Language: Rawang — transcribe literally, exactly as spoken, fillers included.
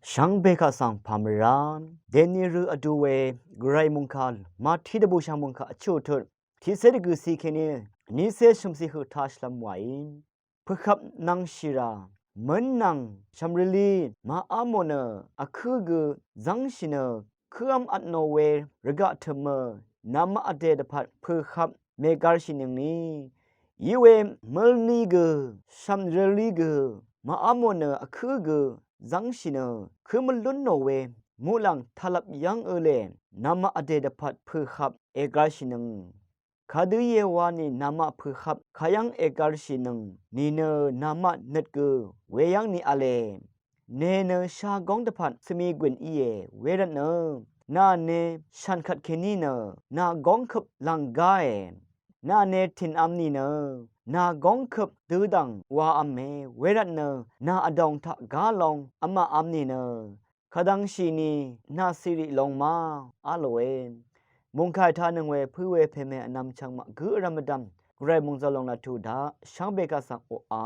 Shvngbe kaq svng pàmvrá dèni rø vdu we gvray mòngkà Mati dvbùshà mòngkà vchuq tut tiqcé dvgø̀ciq kèní vnícé shø̀mciq høq taq shvlvm wàí. Pø̀hvp nvngshìrà mø̀n nvng shv̀mrvlí màá mò nø vkǿ gø zv́ngshì nø, kǿv́m vtnò we rvgaq tø̀mø namaq vdè dvpvt pø̀hvp mègarshìnøngni, íwe mø̀lni gø shv̀mrvlí gø màá mò nø vkǿ gø zv́ngshì nø, kǿ mvlúnò we muqlàng taqlvp yv́ng ø̄le namaq vdè dvpvt pø̀hvp ègarshìnøng. Kadø íe wani namaq pø̀hvp kayv́ng ègarshìnøng nìnø, namaq nøt gø weyv́ng ni v̄le. Nè nø shagóng dvpvt svmi gùn íe, wervtnø nà nè shànkvt kèní nø nà góngkøp lv̀nggáe. Nà nè tìnvm nìnø nà góngkøp dødv̀ng wavme, wervtnø nà vdòng taq gálong vmaqvm nìnø, kadvngshìni nà cìrì long ma, a lòe. Mòngkà ètanøng we pǿ we pème vnvm chvngmaq gǿ vrv̄m vdvm gvray mòngzø̀l lòng laq tuq daq shvngbe kaq svng oqà